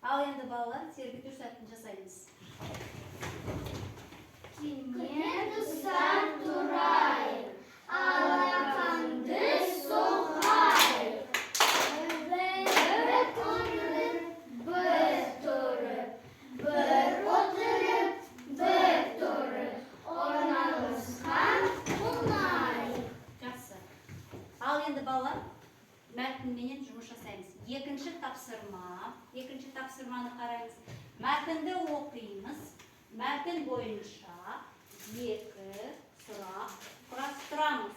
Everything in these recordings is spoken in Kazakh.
Ал енді, балалар, сергіту сәтін жасаймыз. Кенет ұстап тұрайық, алақанды соғайық. Бір отырып, бір тұрып, бір отырып, бір тұрып, орналасқан болайық. Жақсы. Ал енді, балалар, мәтінменен жұмыс жасаймыз. Екінші тапсырма, екінші тапсырманы қараймыз. Мәтінді оқимыз. Мәтін бойынша екі сұрақ құрастырамыз.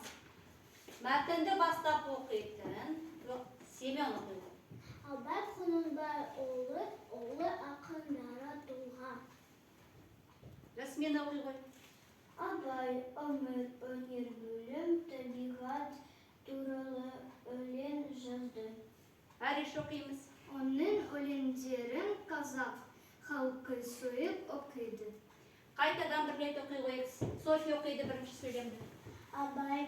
Мәтінді бастап оқитын Семен оқиды. Абай Құнанбайұлы — ұлы ақын, дара тұлға. Жасмина, оқи ғой. Абай өмір, өнер, білім, табиғат туралы өлең жазды. Ариш, оқимыз. Оның өлеңдерін қазақ халқы сүйіп оқиды. Қайтадан бір рет оқи қояйық. София оқиды бірінші сөйлемді. Абай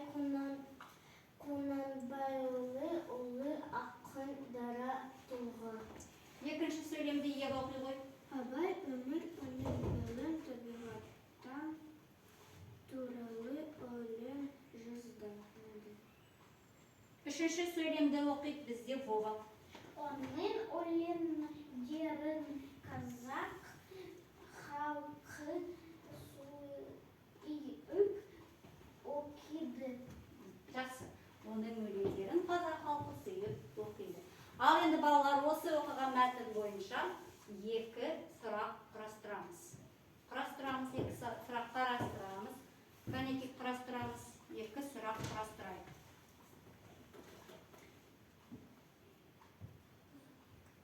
Құнанбайұлы — ұлы ақын, дара тұлға. Екінші сөйлемді Ева оқи ғой. Абай өмір, өнер, білім, табиғаттан туралы өлең жазды. Үшінші сөйлемді оқиды бізде Вова. Оның өлеңдерін қазақ халқы сүйіп оқиды. Жақсы. Оның өлеңдерін қазақ халқы сүйіп оқиды. Ал енді, балалар, осы оқыған мәтін бойынша екі сұрақ құрастырамыз. Құрастырамыз, екі сұрақ қарастырамыз. Кәнекей, құрастырамыз. Екі сұрақ құрастырайық.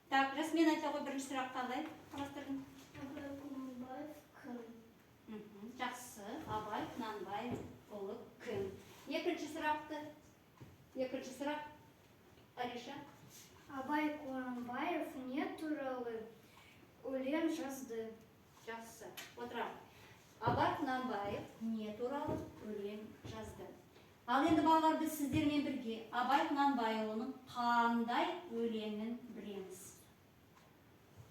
Так, Жасмин, айта ғой, бірінші сұрақ қандай құрастырдың? Абай Құнанбаев кім? Жақсы. Абай Құнанбаев ұлы кім? Екінші сұрақты. Екінші сұрақ. Ариша. Абай Құнанбаев не туралы өлең жазды? Жақсы. Отырамын. Абай Құнанбаев не туралы өлең жазды? Ал енді, балалар, біз сіздермен бірге Абай Құнанбайұлының қандай өлеңін білеміз?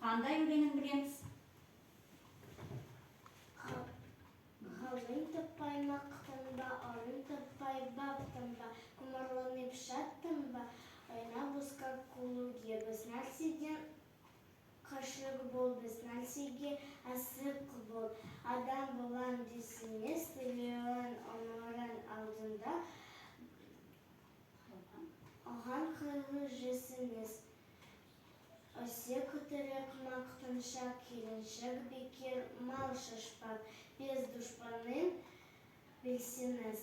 Қандай өлеңін білеміз? Ғылым таппай мақтанба, орын таппай баптанба, құмарланып шаттанба, ойна босқа күлуге. Бес нәрседен қашық бол, бес нәрсеге асық бол. Адам болам десеңіз, тілеуің өмірің алдында, оған қайғы жесіңіз. Өсек, өтірік, мақтаншақ, келіншек, бекер мал шашпақ, бес дұшпанын білсеңіз.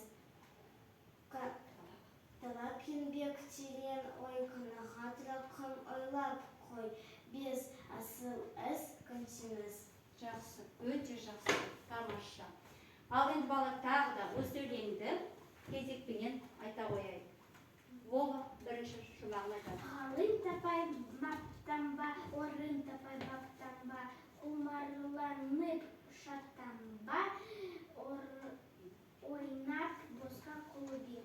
Талап, еңбек, терең ой, қанағат, рақым, ойлап қой. Бес асыл іс көнсеңіз. Жақсы, өте жақсы, тамаша. Ал енді, балалар, тағы да осы өлеңді кезекпенен айта қояйық. Вова бірінші шумағын айтады. Ғалым таппай мақтанба, орын таппай баптанба, құмарланып шаттанба, ойнап босқа күлуге.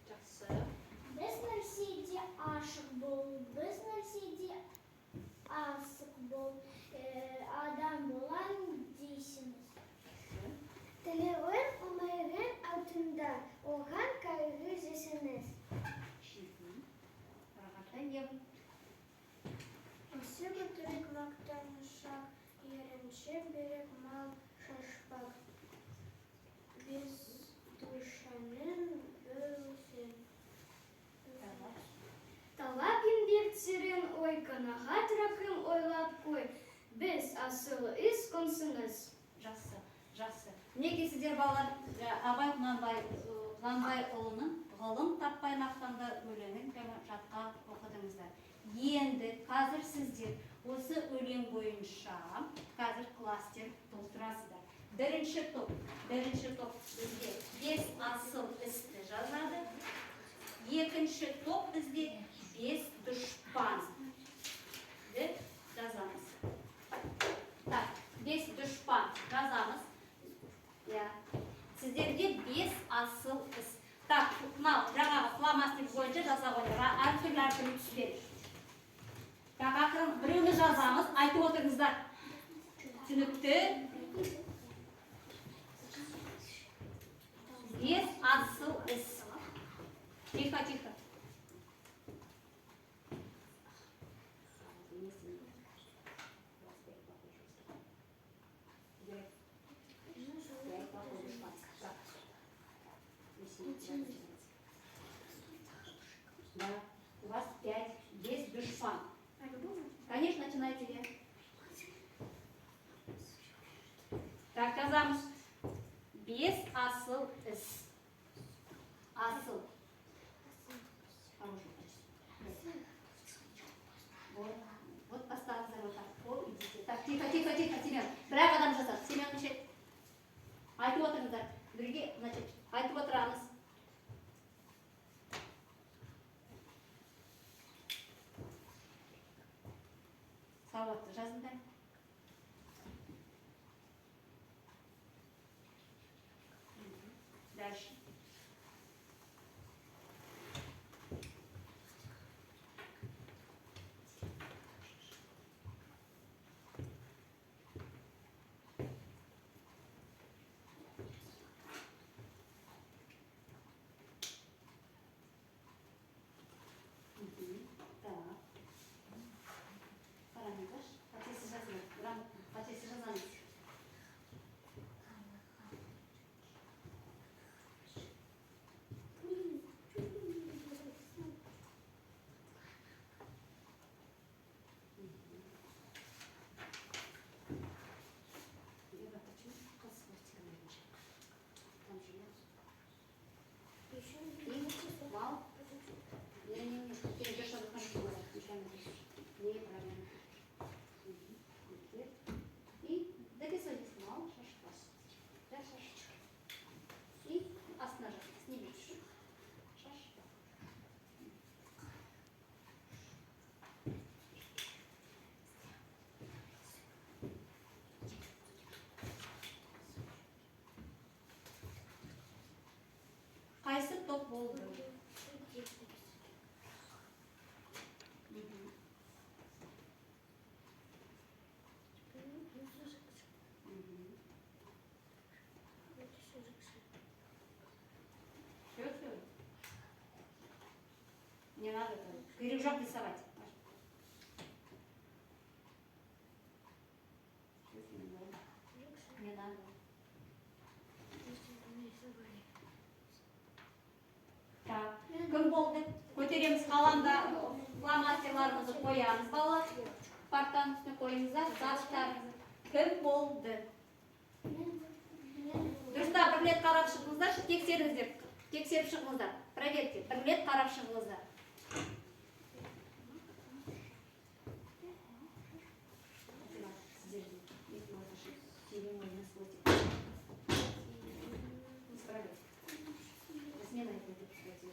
Жақсы. Бес нәрседе ашық бол, бес нәрседе асық бол, адам болам дейсіңіз. Тілеуің өмірің алдында, оған қайғы жесеңіз. Ары қарата Ева. Өсек, өтірік, мақтаншақ, еріншек, берек мал шашпақ. Бес дұшпанын білсең. Талап, еңбек, терең ой, қанағат, рақым, ойлап қой. Бес асыл іс көнсеңіз. Жақсы, жақсы. Мінекей, сіздер, балалар, Абай Құнанбайұлының «Ғылым таппай мақтанба» өлеңін жаңа жатқа оқыдыңыздар. Енді қазір сіздер осы өлең бойынша қазір кластер толтырасыздар. Бірінші топ бізде бес асыл істі жазады. Екінші топ бізде бес дұшпанды жазамыз. Так, бес дұшпан жазамыз. Иә. Сіздерге бес асыл іс. Так, мынау жаңағы фломастер бойынша жаза қойыңдар. Әртүрлі әртүрлі түспен. Так, ақырын біреуні жазамыз. Айтып отырыңыздар. Түсінікті. Бес асыл іс. Тихо, тихо. Да, у вас пять. Есть душпан. Конечно, начинайте я. Так, жазамыз. Бес асыл іс. Асыл. Хороший. Вот, вот поставьте вот так. Пол, идите. Так, тихо, тихо, тихо, Семен. Бір-ақ адам жазады. Семен неше? Айтып отырыңыздар. Бірге, значит, айтып отырамыз. Сауатты жазыңдар. Дальше. Мгм. Так. Қараңыздаршы. Қатесіз жазыңдар. Грамотно. Қатесіз жазамыз. Ева, почему қыз с хвостиком раньше? Там же я. И мал. Не-не-не, ты идешь от неправильно пишешь. Неправильно пишешь. Мгм. Окей. И дописывайтесь мал, шашпас. Да, шаш. И астына жазыңыз. Не видишь. Шаш. Қайсы топ болды? Мгм. Мгм. Всё, всё. Не надо это. Керек жоқ рисовать. Всё, всё, не надо. Не надо. Так, кім болды? Көтереміз қаламда, фломастерларымызды қоямыз, балалар. Партаның үстіне қойыңыздар, заттарыңызды. Кім болды? Дұрыстап бір рет қарап шығыңыздаршы, тексеріңіздер. Тексеріп шығыңыздар. Проверьте. Бір рет қарап шығыңыздар. Сіздер екі орташа терең ойына хвостик. Не справляйтесь. Смело это записывайте.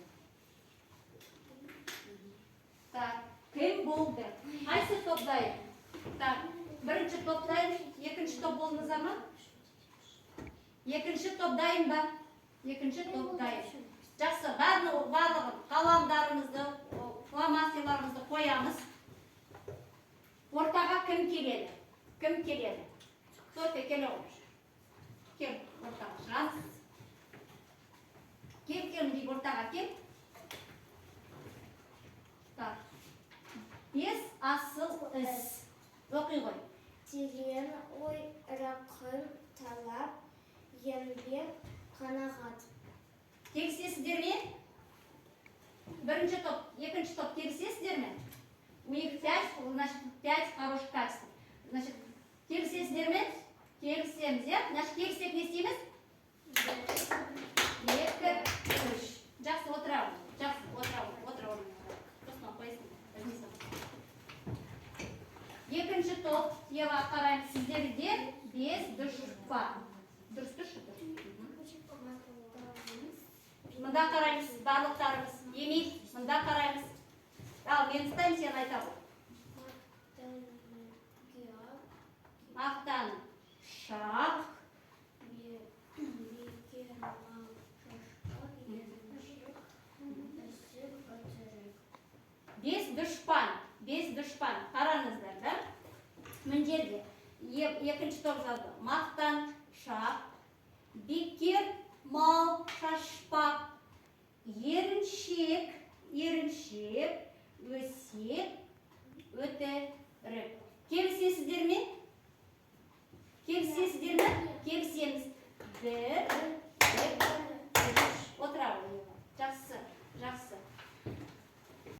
Так, кім болды? Қайсы топ дайын? Так, бірінші топ дайын, екінші топ болдыңыздар ма? Екінші топ дайын ба? Екінші топ дайын. Жақсы, барлығын қаламдарымызды, фломастерларымызды қоямыз. Ортаға кім келеді? Кім келеді? Софья, келе ғой. Кел, ортаға шығамыз. Кел, кел, мінекей ортаға кел. Так. Бес асыл іс. Оқи ғой. Терең ой, рақым, талап, еңбек, қанағат. Келісесіздер ме? Бірінші топ, екінші топ келісесіздер ме? У них пять, значит, пять хороших качеств. Значит, келісесіздер ме? Келісеміз, иә? Значит, келіссек не істейміз? Екі, үш. Жақсы, отырамыз. Жақсы, отырамыз. Отыра орныңызға. Сосын қоясың. Возьми с собой. Екінші топ, Ева, қараймыз, сіздерде бес дұшпан. Дұрыс, дұрыс, дұрыс. Мында қараймыз, барлықтарымыз. Емей, мында қараймыз. Ал, мен ұстаймын, сен айта ғой. Мақтан шақ. Бекер мал шашпақ, еріншек, ісік, өтірік. Бес дұшпан. Бес дұшпан. Қараңыздар, да? Мына жерде екінші топ жазды: мақтаншақ, бекер мал шашпақ, еріншек, еріншек, өсек, өтірік. Келісесіздер ме? Келісесіздер ме? Келісеміз. Бір.